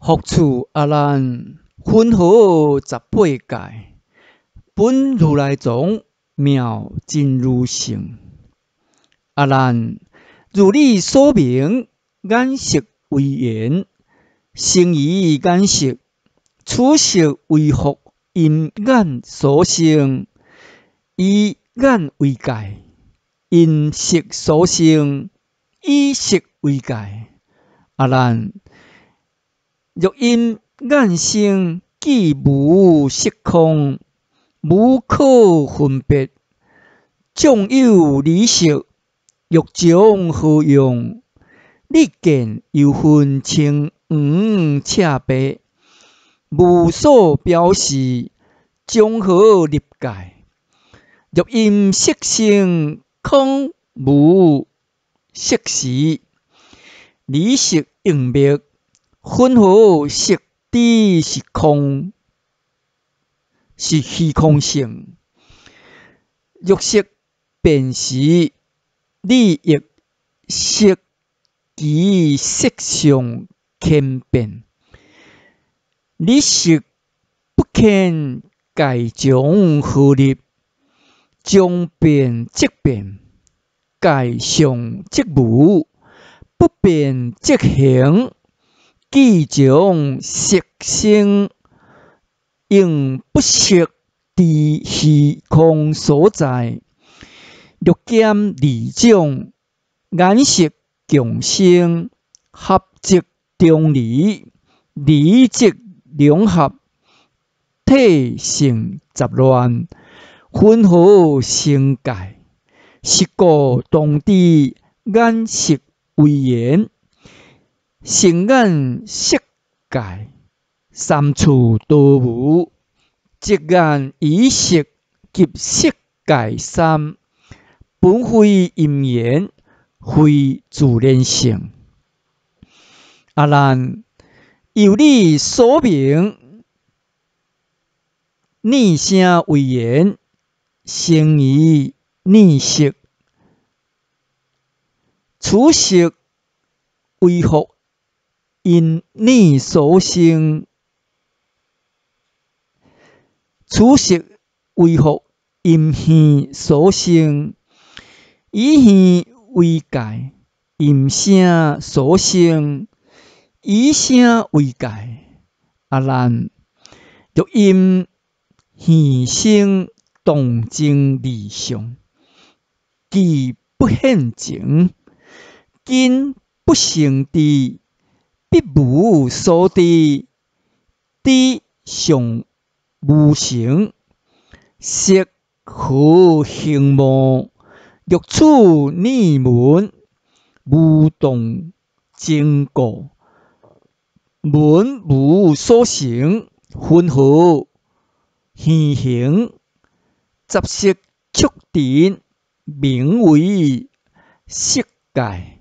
復次阿難，雲何十八界，本如來藏妙真如性。阿難，如你所明，眼識為緣，生於眼識，此識為復因眼所生，以眼為界；因識所生，以識為界。阿難，若因眼生，既無色空，無可分別，縱有彼識，欲將何用？你見又分青黃赤白，無所表示，將何立界？若因色生，況無色時，彼識應滅，雲何識知是空？是虛空性。若識變時，你亦識其色相遷變，彼識不遷，界將何立？將變則變，界相則無，不變則形。既將色生，應不識知虛空所在。若減二種，眼識共生，合則中離，離則兩合，體性雜亂，雲何成界？是故當知眼識為緣，成眼色界，三處都無，即眼與識及色界三，本非因緣，非自然性。阿難，由你所明，耳聲為緣，生於耳識，此識為復因耳所生，此識為復因耳所生，以耳為界，因聲所生，以聲為界。阿難，若因耳生動靜二相，其不現前，根不成智，彼無所知，知尚無成，識何形貌？若此耳聞，無動靜故，聞無所成，雲何耳形？雜色觸塵，名為色界，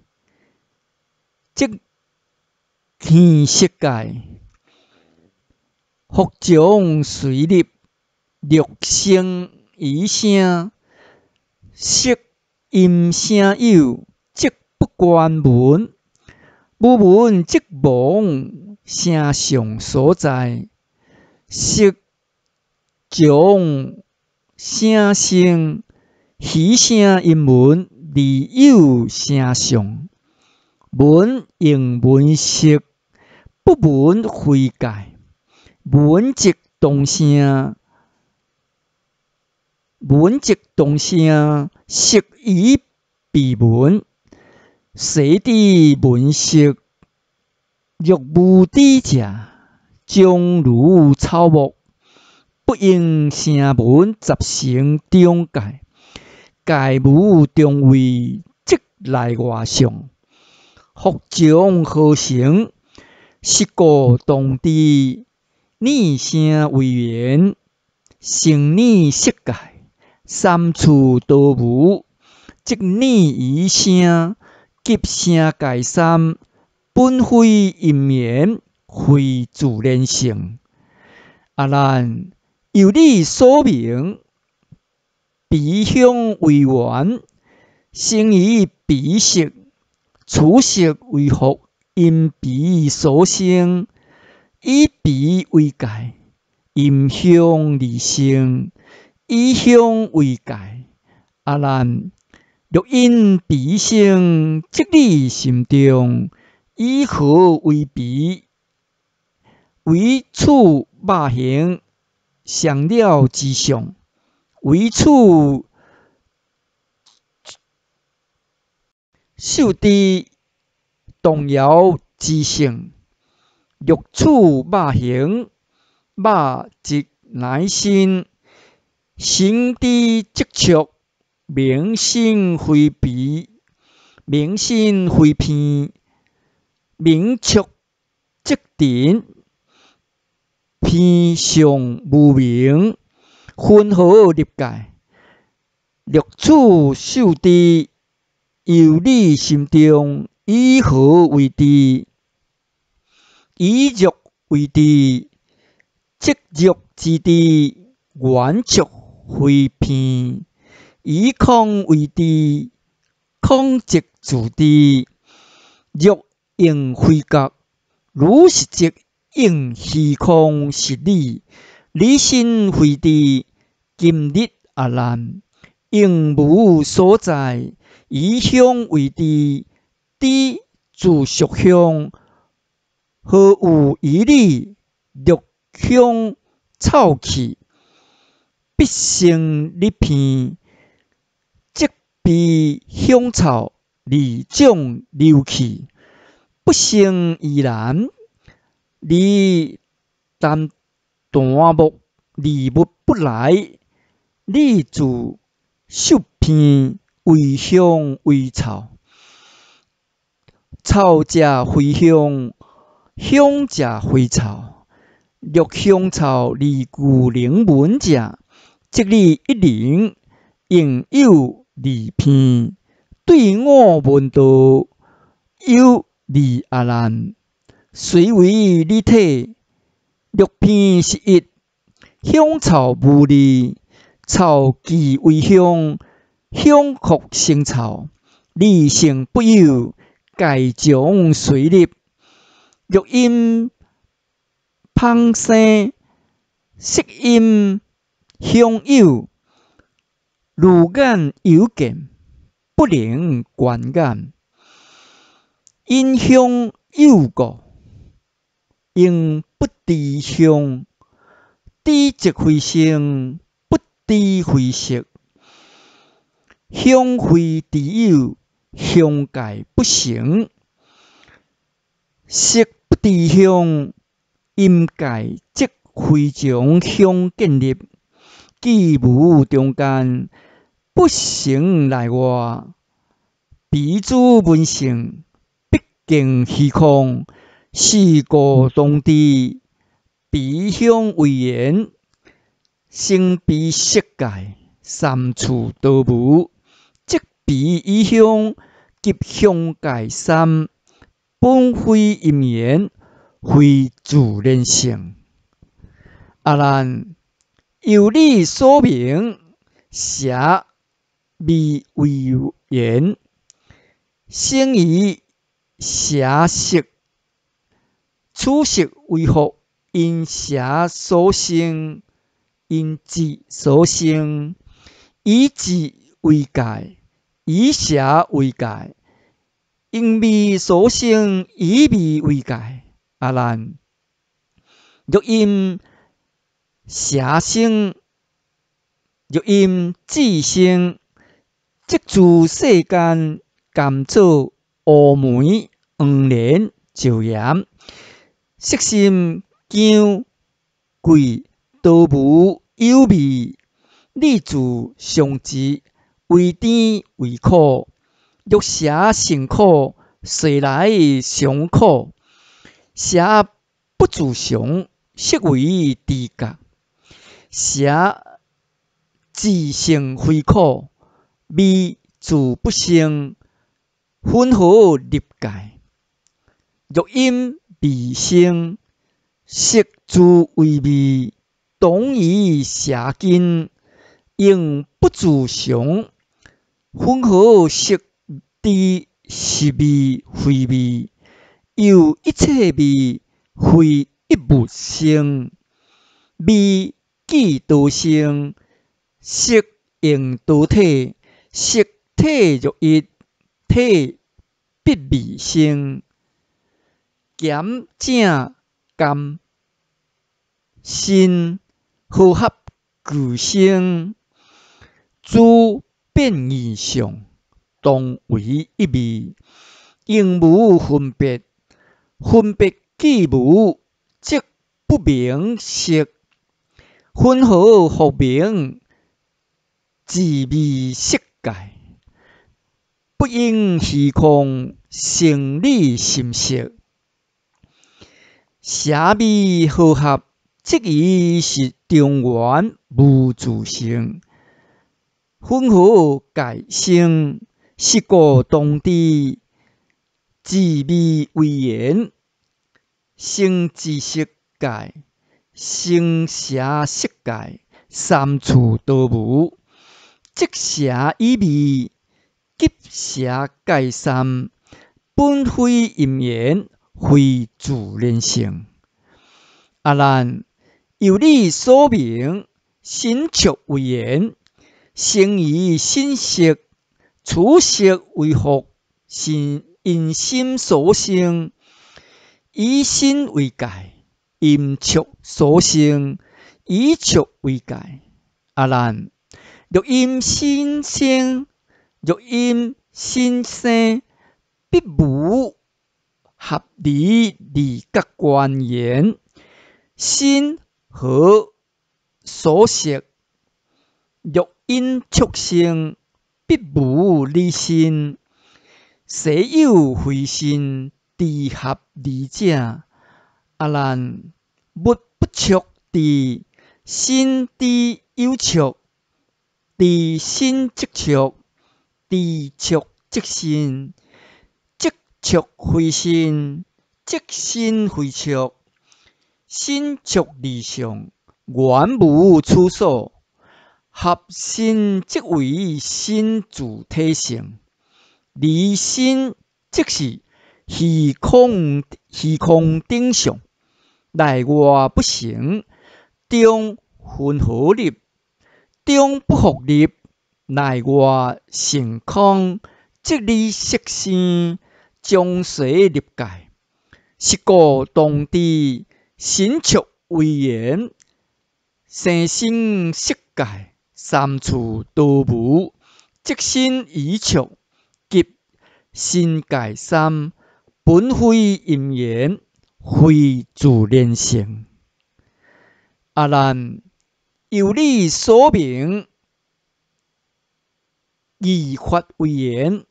即耳識界。復將隨立，若生於聲，識因聲有，則不關聞；無聞則亡聲相所在。識將聲生，彼聲因聞而有聲相。聞應聞識，不聞非界。聞即當聲，聞即當聲，識於彼聞，誰知聞識？若無知者，將如草木，不應聲聞雜成中界，界無中位，則內外相。復將何成？是故當知，耳聲為緣，成耳識界，三處都無，即耳與聲及聲界三，本非因緣，非自然性。阿難，由你所明，鼻香為緣，生於鼻識，此識為復因鼻所生，以鼻為界，音香而生；以香為界。阿難，若因鼻生，即你心中，以何為鼻？唯此肉形香料之相，唯此嗅知動搖之性。若此肉形，肉即乃身，身知即觸，名身非鼻，名身非鼻，名觸即塵，鼻相無明，雲何立界？若此嗅知，由你心中，以何為知？以欲為知，即欲之知，緣觸非鼻；以空為知，空即自知。若應非覺，如是則應虛空實理。你身非知，今日阿難，應無所在。以香為知，知自屬香，何有疑理？若香臭去，必生你鼻，即彼香臭二種流去，不生疑難。你澹檀木二物不來，你自嗅鼻為香為臭，臭者非香，香者非臭。若香臭而具能聞者，即你一人應有二鼻，對五聞道有二阿難，隨為你體。若鼻是一，香臭無二，臭既為香，香復生臭，二性不有，界將隨立。若音芳生，色音香有，如眼有見，不能觀眼。因香有故，應不知香。知即非聲，不知非色。香非知有，香界不成。色不知香，音界即非從香建立。既無中間，不成內外。彼諸聞性，畢竟虛空，是故當知。鼻香為緣，生彼色界，三處都無。即彼以香及香界三，本非因緣，非自然性。阿難，由你所明，邪味為緣，生於邪色，此色為福，因邪所生，因智所生，以智為界，以邪為界，因味所生，以味為界。阿難，若因邪生，若因智生，即諸世間甘草、烏梅、黃連、椒鹽、色心、薑、桂，都無有味。你自相知，為甜為苦。若邪成苦，誰來嘗苦？邪不自嘗，色為知覺。邪自性非苦，味自不生，雲何立界？若因味生，色自為味，當於邪根，應不自嘗，雲何色知是味非味？又一切味非一物生，味既多生，色應多體，色體若一，體必味生，鹹正甘辛和合俱生，諸變異相，同為一味，應無分別，分別既無，則不名色。雲何復名自味色界？不應虛空，成理心色。邪味和合，即以是中元無自性。雲何界生？是故當知，自味為緣，生知色界，生邪色界，三處都無。即邪以味，及邪界三，本非因緣，非自然性。阿難，由你所明，身觸為緣，生於身識，此識為覆，是因心所生，以心為界，因觸所生，以觸為界。阿難，若因心生，若因心生，必無合離二覺觀緣，心何所攝？若因觸生，必無離心。實有非心，知合二者。阿難，勿不觸知，心知有觸，知心即觸，知觸即心，即觸非心，即心非觸，心觸二相，原無處所。合心即為心自體性，離心即是虛空，虛空頂相，內外不成，中雲何立？中不復立，內外成空，即離色生，將隨立界。是故當知，身觸為緣，生身色界，三處都無，即身與觸及身界三，本非因緣，非自然性。阿難，由你所明，意法為緣，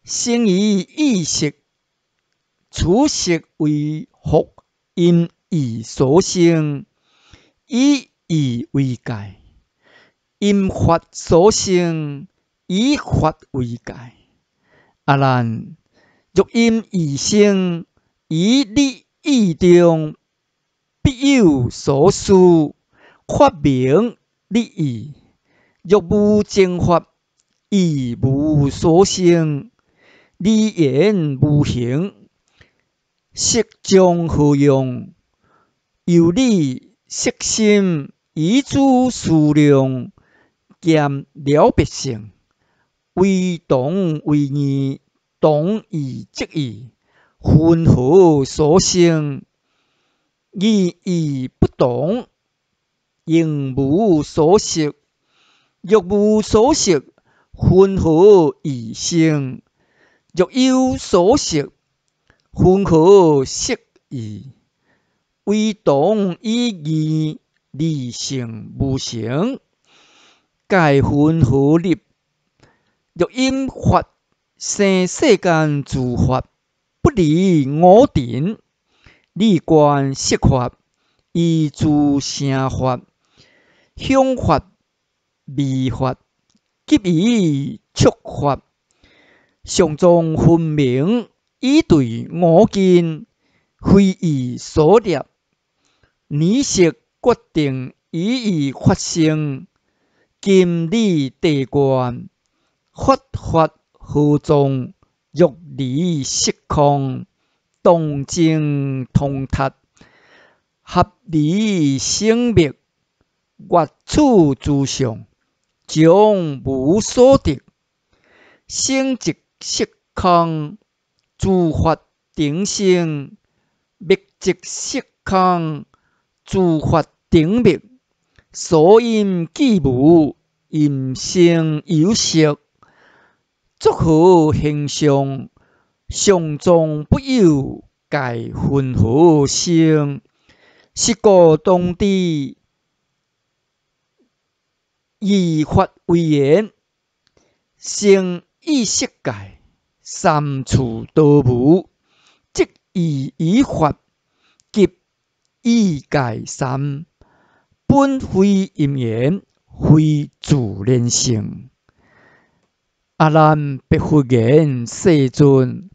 生於意識，此識為覆因意所生，以意為界；因法所生，以法為界。阿難，若因意生，於你意中必有所思，法名你意。若無正法，意無所生，離言無形，色將何用？由你色心以諸思量，兼了別性，為同為異，同異即異，雲何所生？異異不同，應無所識。若無所識，雲何異生？若有所識，雲何色異？為同與異，二性無成，界雲何立？若因法生世間諸法，不離五塵，你觀色法，依諸聲法、香法、味法及以觸法，相狀分明，以對五根，非意所立，名色決定以意發生，今理地觀，法法合狀，若離色空，動靜通達，合離生滅，越處諸相，將無所得。生即色空，諸法頂生；滅即色空，諸法頂滅。所因既無，音聲有色，作何形相？相狀不有，界云何生？是故當知，以法為緣，成意識界，三處都無，即以於法及意界三，本非因緣，非自然性。阿難白佛言：世尊，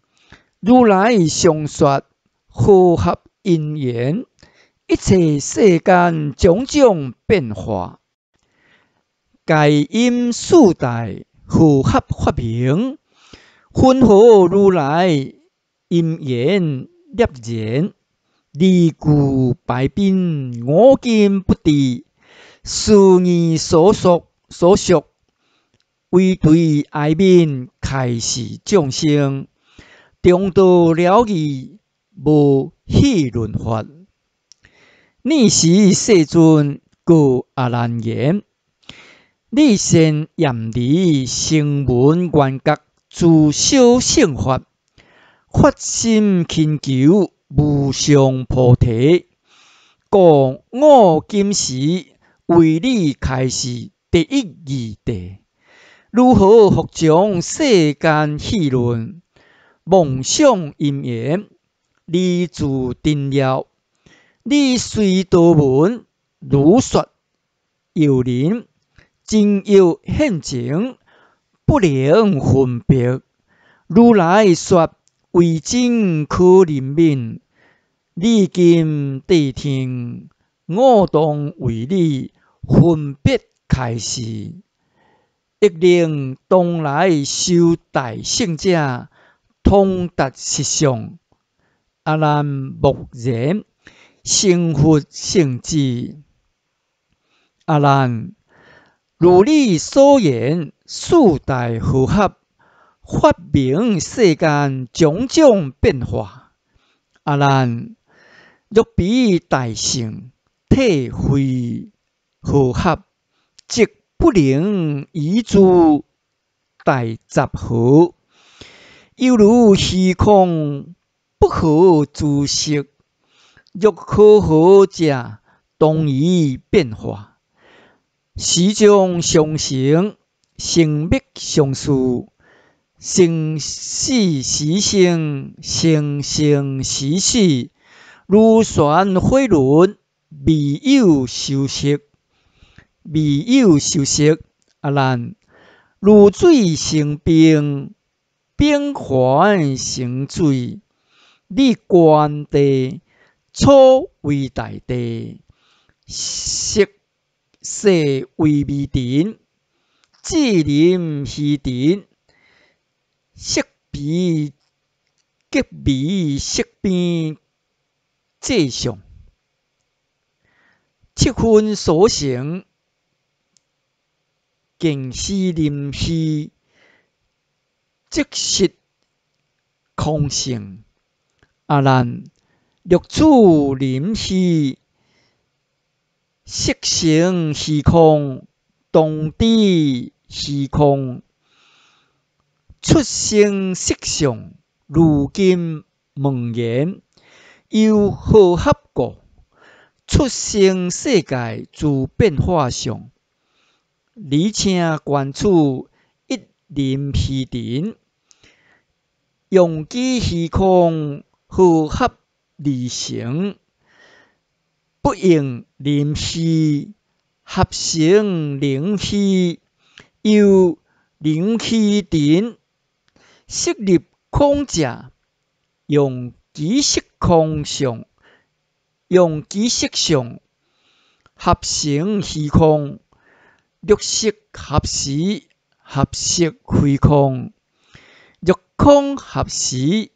如來常說和合因緣，一切世間種種變化，皆因四大和合發明。雲何如來因緣了然？理具白賓，我今不知。思義所屬所屬，唯對哀憫開示眾生，中道了義，無戲論法。爾時世尊告阿難言：你先厭離聲聞緣覺諸小乘法，發心勤求無上菩提。故我今時為你開示第一義諦，如何復將世間戲論、妄想因緣，離自定了？你雖多聞，如說又仁，真有現前，不能分別。如來說唯真可憐憫，你今諦聽，我當為你分別開示，亦令當來修大乘者通達實相。阿難默然，成佛聖旨。阿難，如你所言，四大和合，發明世間種種變化。阿難，若彼大乘體非和合，則不能依諸大雜合，猶如虛空不合諸色。若可合者，當於變化。時將相成，生滅相續，生死時生，生生死死，如旋火輪，未有休息，未有休息。阿難，如水生冰，冰還成水。你觀地，粗為大地，色細為微塵，智臨虛塵，色彼極微色邊際相，七分所成，見思臨虛，即實空性。阿難，若此臨虛，色成虛空，當知虛空出生色相，如今問言，由和合故，出生世界諸變化相。你請觀此一臨虛塵，用機虛空和合而成，不應臨虛合成靈虛，由靈虛塵色入空者，用機色空相，用機色相合成虛空。若色合時，合色非空；若空合時，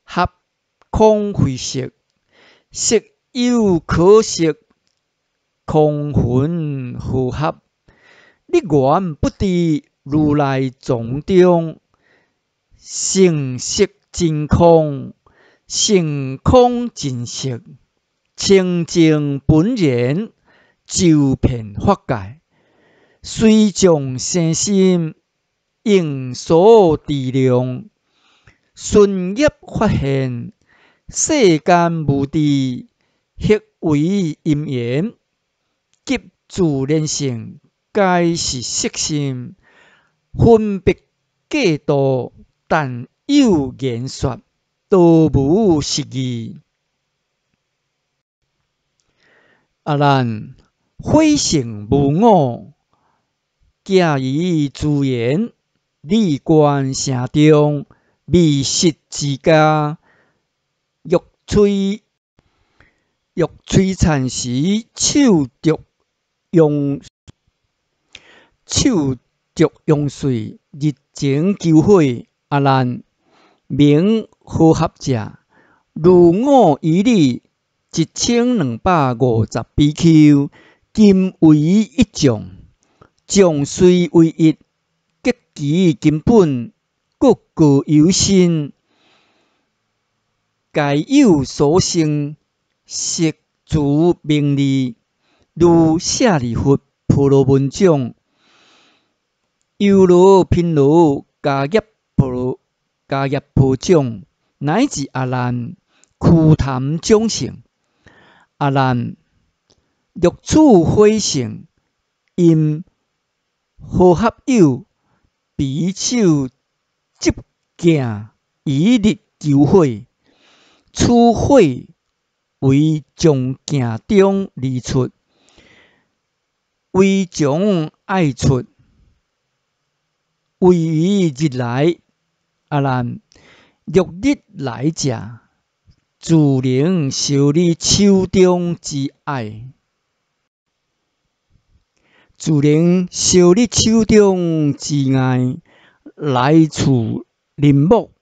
合空非色。色有可色，空云和合，你愿不伫如来藏中，成色真空，成空真色，清净本然，周遍法界，随众生心，应所知量，顺业发现，世间无知，彼为因缘，及自然性，皆是色心，分别过度，但有言说，都无实义。阿难，火性无我，行于自然，理观城中，未失之家，欲摧残时，手足用水，日前求火。阿难，名和合者，如我以你1250比丘，今为一众，众虽为一，结其根本，各各有心，皆有所生，色诸名利，如舍利弗、婆罗门众，优罗频罗、迦叶婆众，乃至阿难、瞿昙种姓。阿难，若此火性，因和合有，彼手执镜以日求火，此火为从镜中而出，为从爱出，为于日来。阿难，若日来者，自能烧你手中之爱，自能烧你手中之爱，来处林木，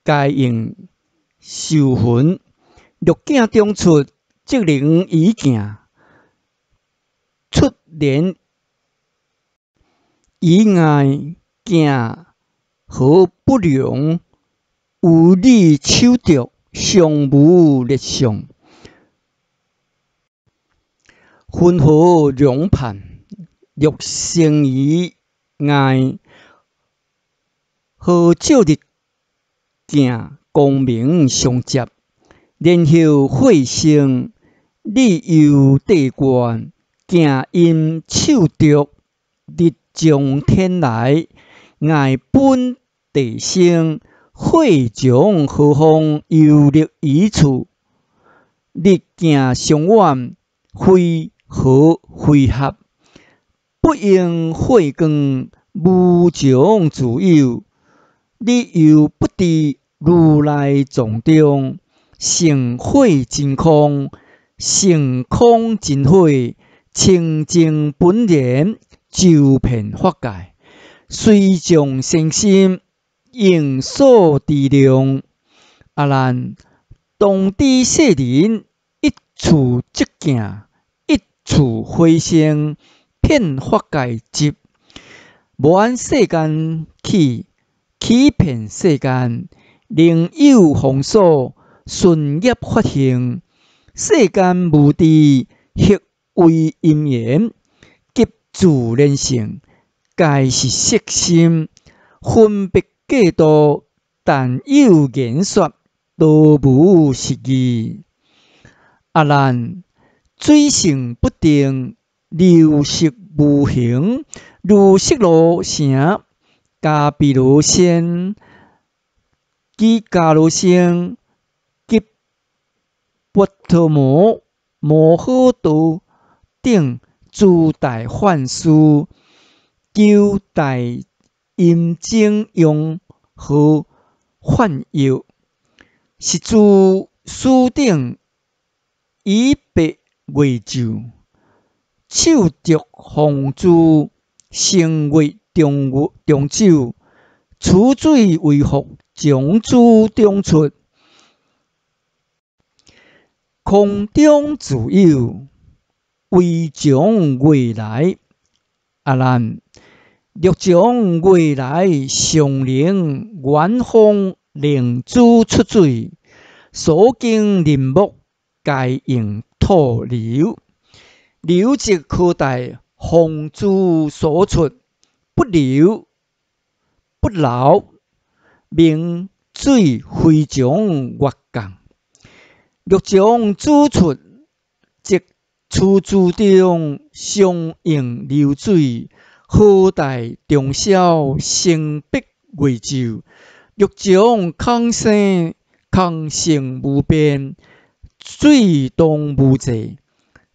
皆应受焚。若镜中出，则能以镜出连以爱镜何不良？有你手足，尚无力相，云何容判？若生于爱，何照日镜光明相接？然后火生，你犹地观，镜因手足，日将天来，爱本地生，火从何方游历于处？日镜相远，非何非合？不应火光无穷自有，你犹不知如来藏中，成火真空，成空真火，清净本然，周遍法界，随众生心，应所知量。阿难，当知世人一处即镜，一处火生，遍法界集，无按世间起，欺骗世间，另有方所，顺业发行，世间无知，彼为因缘，及自然性，皆是色心，分别过度，但有言说，都无实义。阿难，水性不定，流色无形，如色罗城、迦毗罗仙、及迦罗星、及跋陀摩、摩诃多等诸大梵师，求大阴精用和幻药，是诸师等以白月咒，手执风珠，成月中中酒，取水为福，从珠中出，空中自有，微将未來。阿難，若將未來常能遠方令諸出水，所經林木皆應吐流，流則可大風諸所出，不流不流，名水非常越降。若將諸出，則此諸中相應流水，何大中小成彼月晝？若將空生，空性無變，水當無際，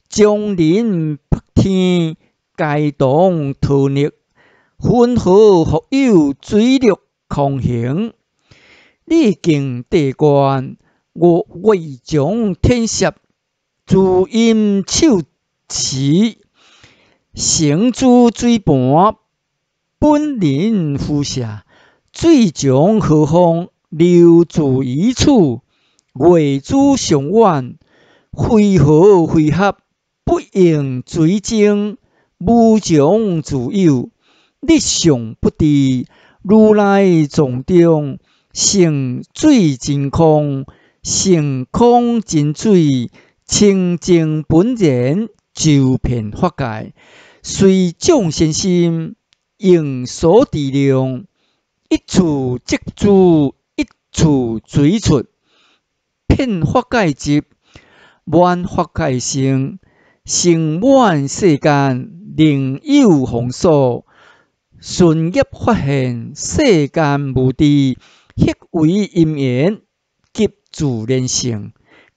將人曝天，皆當吐逆，雲何復有水陸空行？你敬地觀，我未將天攝，諸音手持，成諸水盤，本人敷設，水將何方流自於此？月諸上遠，非合非合，不應水精，無常自有，日常不知，如來藏中，性水真空，性空真水，清淨本然，周遍法界，隨眾生心，應所知量，一處即諸，一處水出，遍法界集，滿法界成，成滿世間，另有方所，順業發現世間無知，彼為因緣及自然性，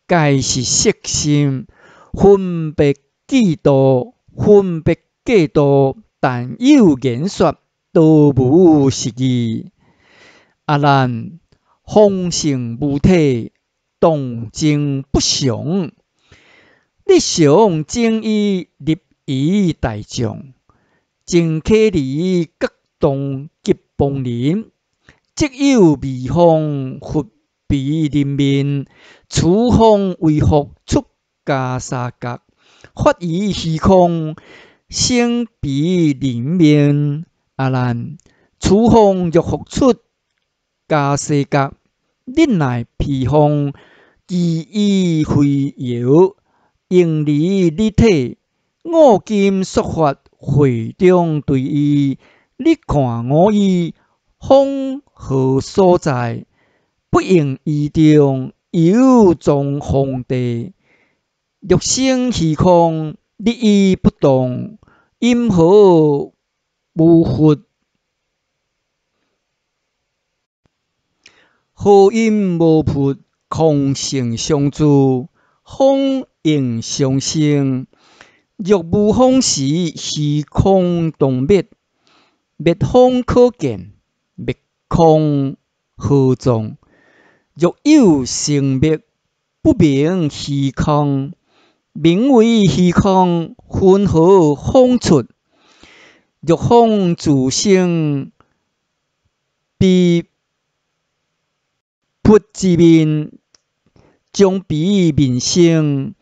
皆是色心，分別計度，分別計度，但有言說，都無實義。阿難，風性無體，動靜不常。日常正意立於大眾，淨啟離覺動及崩林，即有微風拂彼人面，此風為復出袈裟角，發於虛空，生彼人面。阿難，此風若復出袈裟角，你乃披風，其意非搖，應離你體。我今說法會中對義，你看我意風何所在？不應移動，猶藏風地。若生虛空，你意不動，因何無佛？何因無佛？空性相住，風應相生。若無風時，虛空當滅，滅風可見，滅空何藏？若有生滅，不名虛空，名為虛空，雲何風出？若風自生，彼佛之面，將彼面生，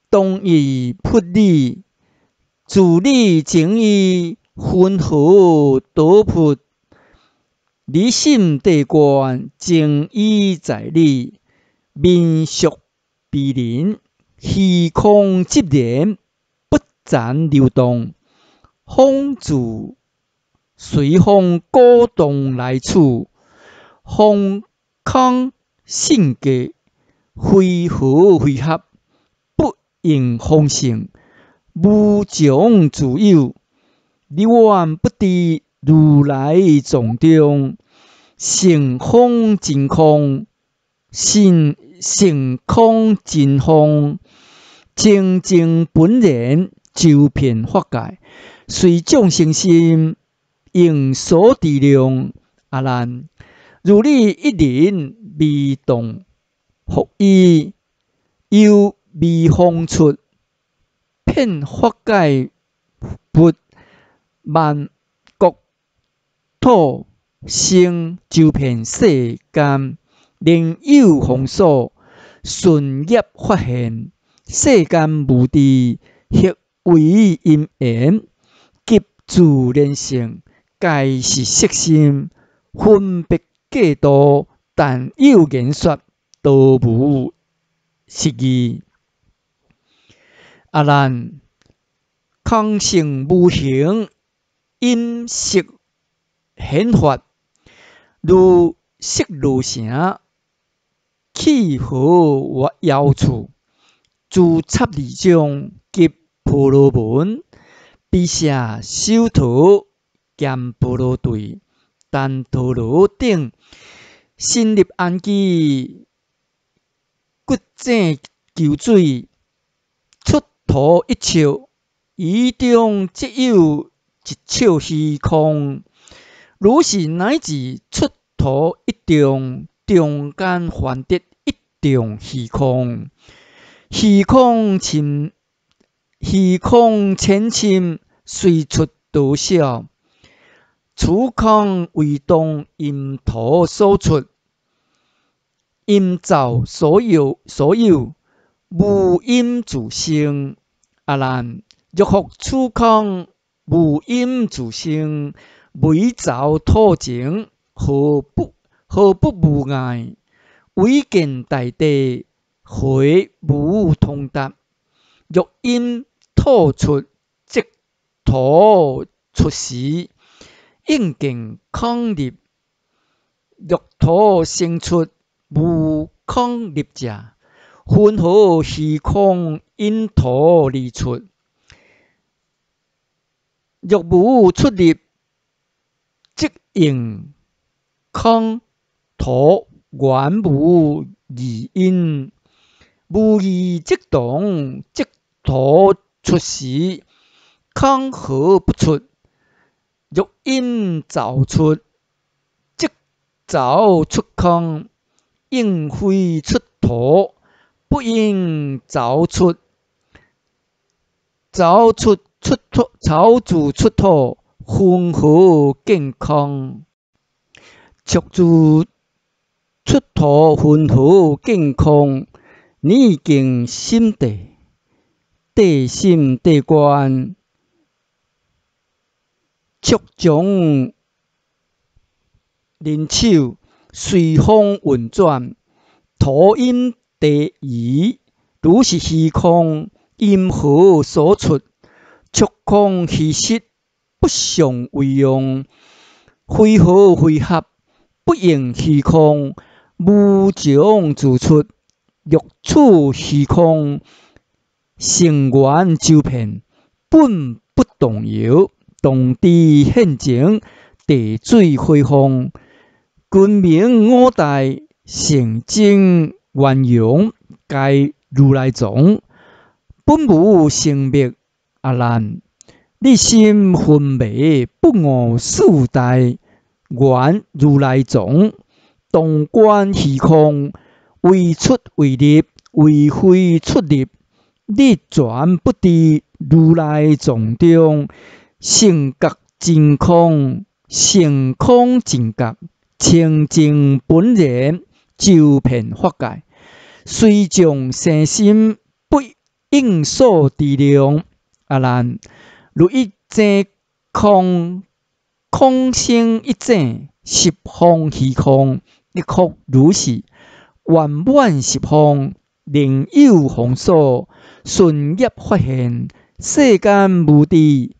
當以佛理，自理正義，雲何得佛？你心地觀，正義在理，面屬彼人，虛空寂然，不暫流動，風自隨風鼓動來處，風空性格，非合非合，不應風性，無常自有，你願不知如來藏中，性風真空，性性空真風，清淨本然，周遍法界，隨眾生心，應所知量。阿難，如你一人微動覆意，由微風出，遍法界佛萬國土生周遍世間，仍有風所，順業發現，世間無知，惑為因緣，及自然性，皆是色心，分別計度，但有言說，都無實義。阿難，空性無形，音色顯發，如色如城，氣何遙處，諸插二將及婆羅門，毗舍首陀、犍陀羅隊、怛陀羅等，身入安居，掘井求水，出土一尺，於中則有一尺虛空。如是乃至出土一丈，中間還得一丈虛空。虛空深，虛空淺深，隨出多少？此空為當音土所出，音造所有，所有無因自生。阿難，若復此空無因自生，唯造土前，何不無礙？唯見大地，何無通達？若因土出，則土出時，應見空入；若土生出，無空入者，雲何虛空因土而出？若無出入，則應空土原無二因，無二則同，則土出時，空何不出？若因造出，則造出空，應非出土，不應造出，造出出土，草自出土，雲何見空？竹自出土，雲何見空？你見心地，地心地觀，觸將人手隨風運轉，土因地移，如是虛空，因何所出？觸空虛實，不相為用，非合非合，不應虛空，無從自出。若此虛空，成圓周遍，本不動搖，動知現前，地水火風，根明五大，成真圓融，皆如來藏，本無生滅。阿難，你心昏迷，不悟四大緣如來藏，當觀虛空，為出為入，為非出入，你全不佇如來藏中，成覺真空，成空真覺，清淨本然，周遍法界，隨眾生心，不應所知量。阿難，如一井空，空生一井，十方虛空，亦復如是，圓滿十方，另有方所，順業發現，世間無知，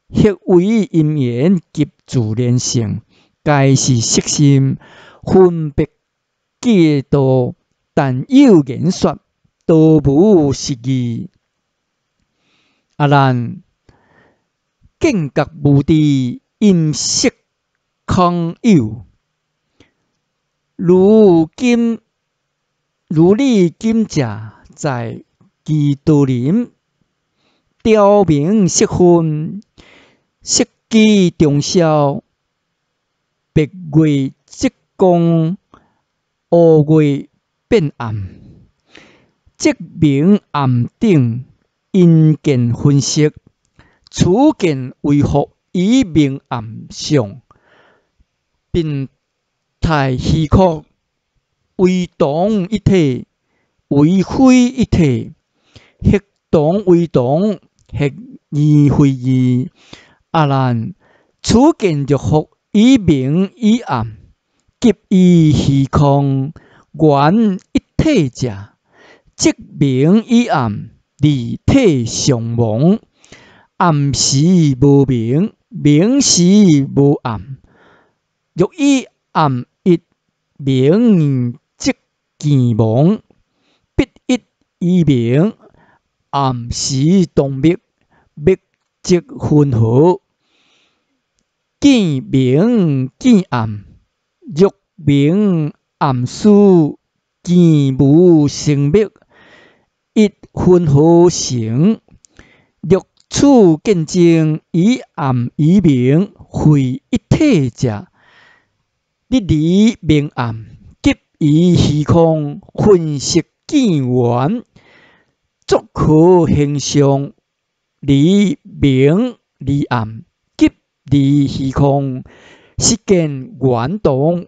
惑為因緣及自然性，皆是色心，分別計度，但有言說，都無實義。阿難，見覺無知，音色空有。如今如你今者在祇多林，雕明色分，色機中消，白月即光，烏月變暗，即明暗等，因見分色，此見唯復以明暗相，並態虛空，為同一體，為非一體，惑同非同，或异非异。阿难，此见六福以明以暗，及依虚空，缘一体者，即明以暗，二体相亡。暗时无明，明时无暗。若以暗一明，则见亡；彼一以明，暗时同灭，灭则分合。见明见暗，若明暗事，见无生灭，一分合成。若此见证以暗以明非一体者，你离明暗，及于虚空分析见缘，作何形象？离明离暗，及离虚空，实见缘同，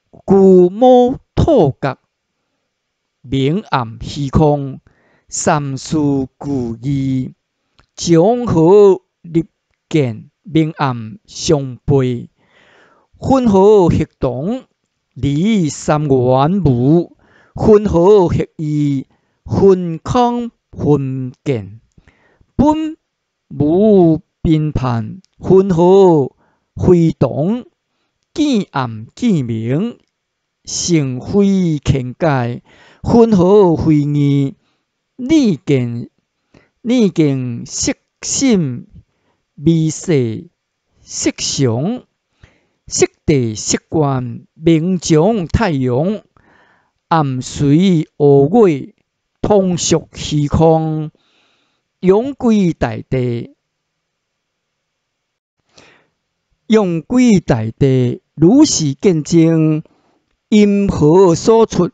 故无透觉，明暗虚空，三事俱异，将何立见明暗相悖？分何或同？离三缘无，分何或异？分空分见，本无评判，分何非同？见暗见明，成非见解，分何非异？你见色心微细色常，色地色观，明将太阳，暗随乌月，通属虚空，永归大地，永归大地，如是见证，因何所出？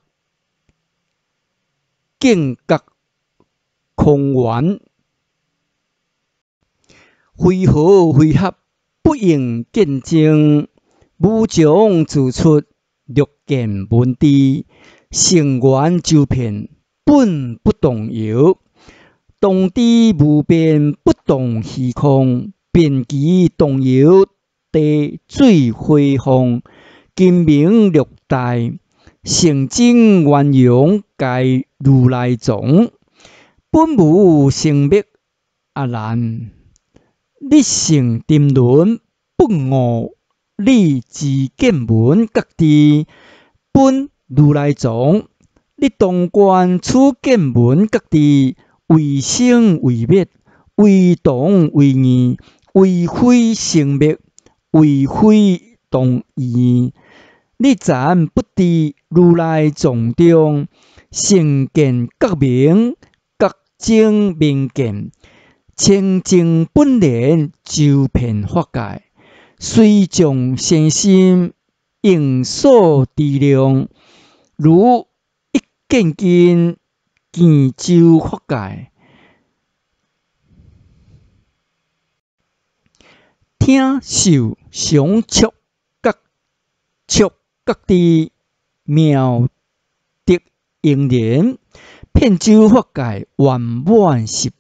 见觉空缘，非合非合，不应见证。无从自出，略见闻知，圣缘周遍，本不动摇。动知无变，不动虚空，变其动摇，地水火风，金明六大，圣真圆融，皆如来藏，本无生灭。阿难，你性沉沦，不悟你之见闻觉知，本如来藏。你当观此见闻觉知，为生为灭，为同为异，为非生灭，为非同异。你暂不知如来藏中，成见觉明，觉精明见，清净本然，周遍法界，随众生心，应所知量，如一见根，见周法界，听受想触觉触觉知妙德应然，遍周法界圆满十，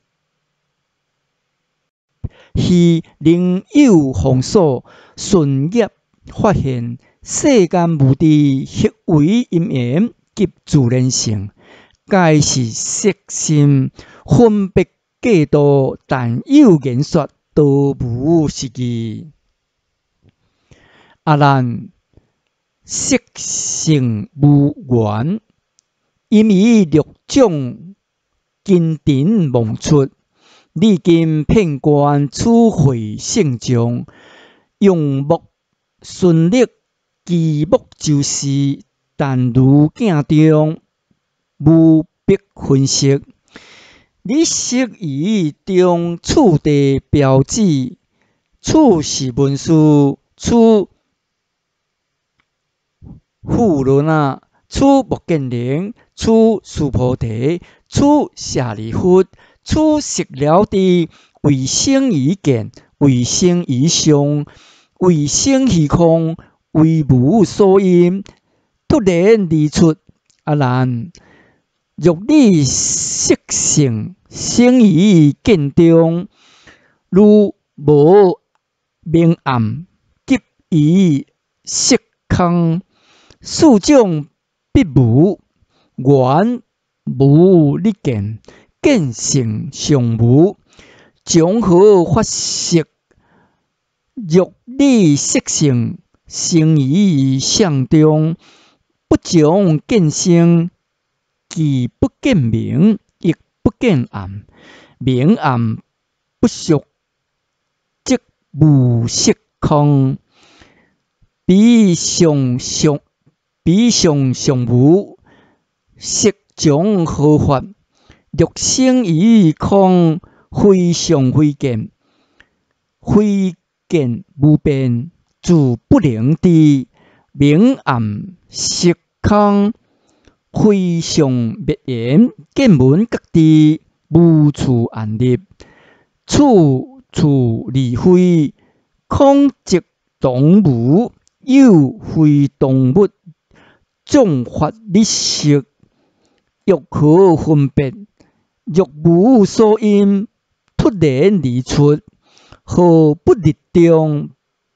虚灵有方所，顺业发现世间无知，行为因缘及自然性，皆是色心分别过度，但有言说，都无实义。阿难，色性无缘，因于六种根尘梦出，你今遍观此会圣众，用目顺力，其目就是，但如镜中无别分析。你适宜中次第标志，此是文殊，此富罗那，此目犍连，此须菩提，此舍利弗，此识了知，为生于见，为生于相，为生虚空，为无所因，突然而出。阿难，若你色性生於見中，如無明暗，及於色空，四種必無，緣無你見，見性常無，從何法色？若你色性生於相中，不從見生，既不見明，亦不見暗，明暗不屬，則無色空。彼相常，彼相常無，色從何法？若生於空，非相非見，非見無變，自不能知。明暗色空，非相滅緣，見聞覺知，無處安立，處處離非，空即當無，有非當物，眾法你色，欲何分別？若無所因，突然而出，何不立中？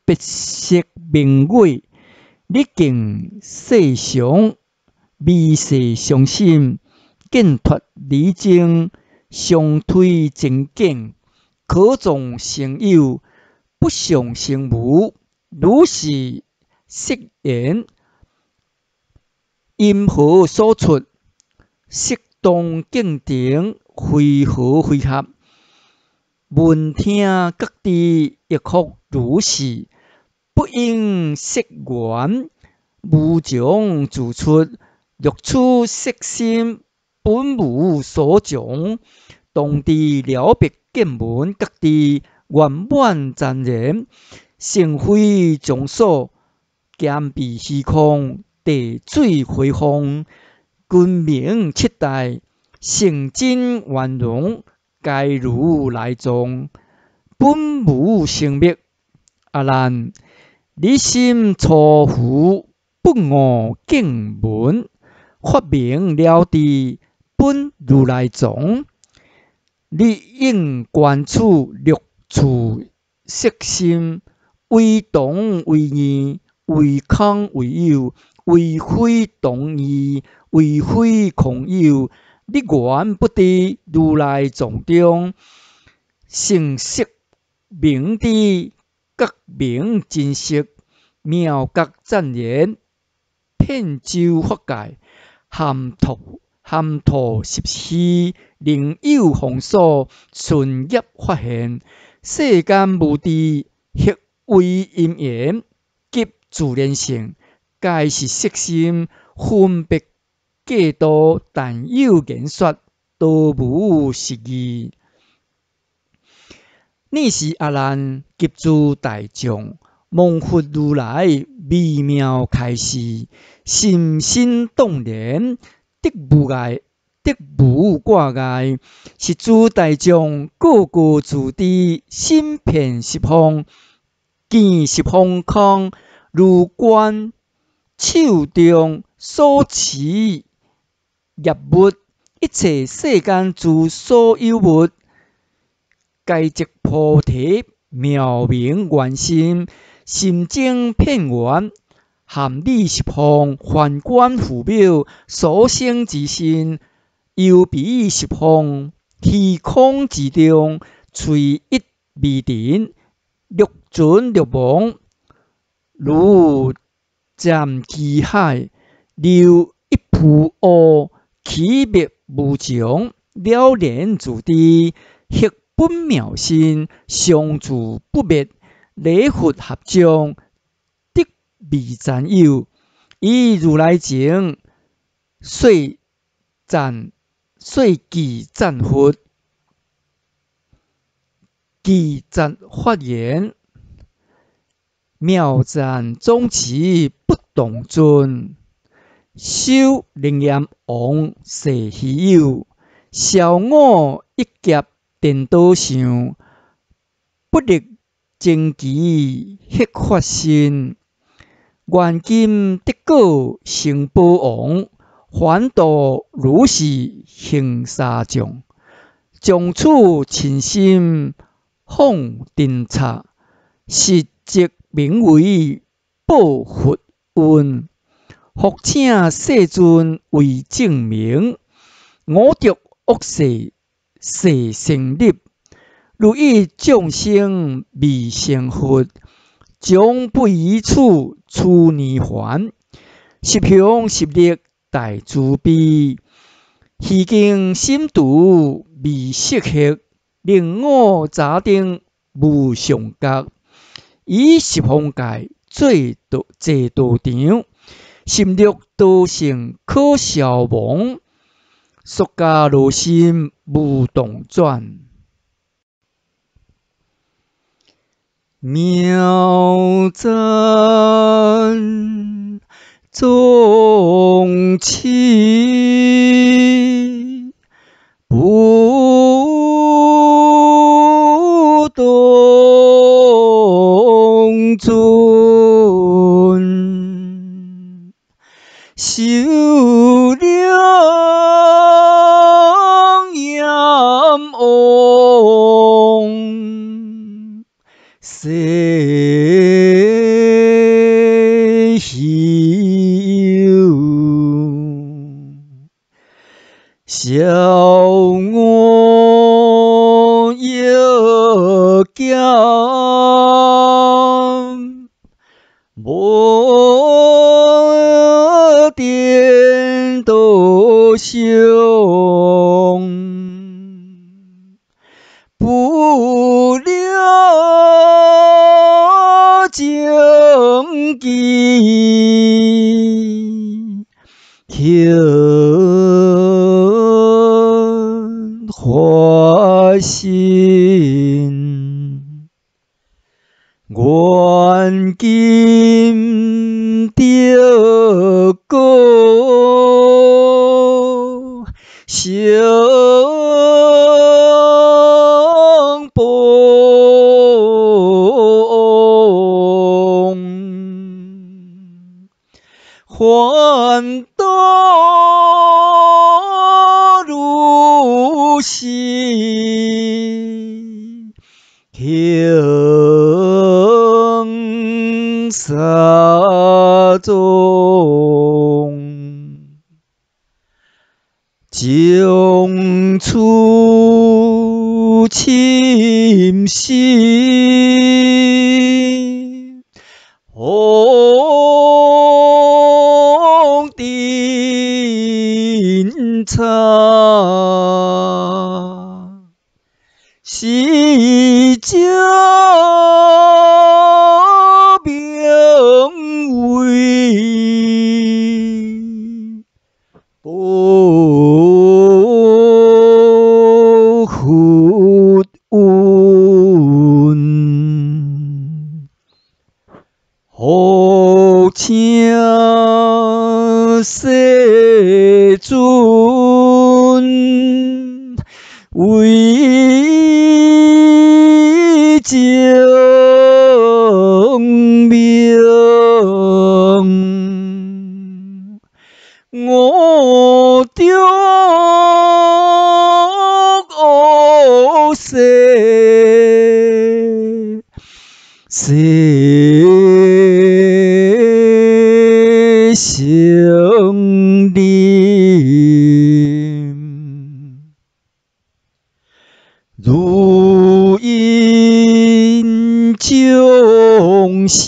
別色名偽，你境世常，微細相心，見脫離境，相推真境，可眾生有，不相生無。如是色言，因何所出？色當境定，非合非合。聞聽覺知，亦復如是。不應色緣，無從自出。若此色心，本無所從，當知了別見聞覺知，圓滿湛然，成非場所，兼備虛空，地水火風，根明七大，成真圓融，皆如來藏，本無生滅。阿難，你心初浮，不悟見聞，發明了知，本如來藏。你應觀此六處色心，為動為異，為空為有，為非動異，為非空有。你原不知如來藏中，成色明知，覺明真實，妙覺湛然，遍周法界，含吐含吐十虛，另有方所，順業發現，世間無知，惑為因緣及自然性，皆是色心分別過度，但有言說，多無實義。爾時阿難及諸大眾，蒙佛如來微妙開示，心生動然，得無礙，得無掛礙。是諸大眾個個自知，心遍十方，見十方空，如觀手中所持業物，一切世間諸所有物，皆即菩提妙明願心，心中遍圓，含理十方，梵觀父母所生之身，由彼十方虛空之中，隨一微塵，略存略亡，如佔其海，流一浮霧，起滅無窮，了然自知，悉本妙身，常住不滅，禮佛合掌，得未占有，以如來前，說讚說偈讚佛，偈讚發言，妙讚總持不動尊，修楞嚴王誓希有，消我一劫顛倒相，不立精奇彼法身，願今得果成寶王，還度如是恆沙眾，從此凊心放塵刹，實則名為報佛恩。復請世尊為證明，五濁惡世誓成立，如欲眾生未成佛，將不於此出涅槃。十行十力大慈悲，虛經心度未色學，令我雜定無上覺，以十方界做道濟道場，心欲道性可消亡，出家羅心無動轉。妙讚總持不動尊，壽量閻王，世稀有，消我業減，無顛倒想，不了證記，行發心，願今得果，成報王，還道如是，行三藏，將出侵心，放塵刹，是者名為報佛恩。復請世尊為證明，五濁惡世誓成立，如因眾生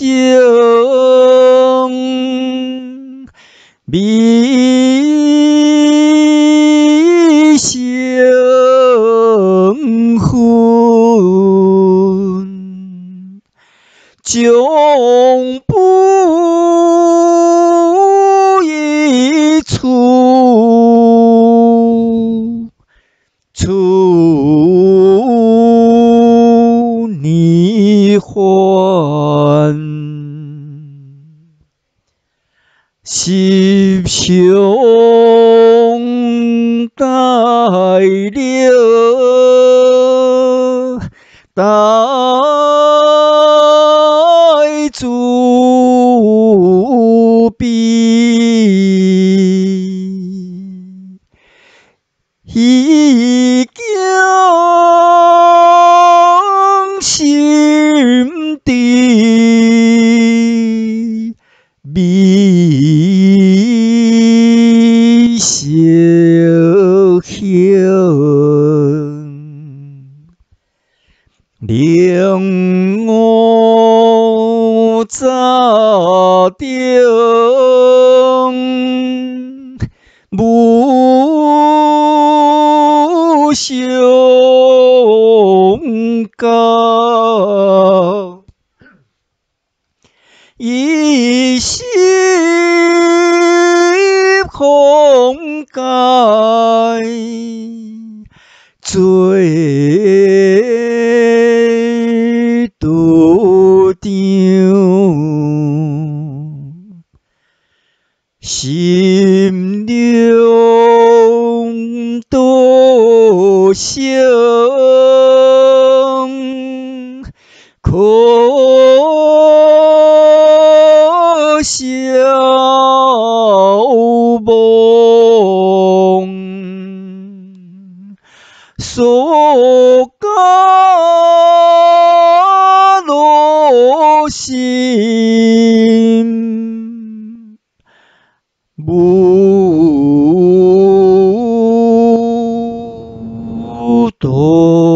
未成佛，將不於處出涅槃，十相大力大慈悲，虛經令五杂中無相覺，以十方界做道場，心中道生，可消亡，所加羅心，無度。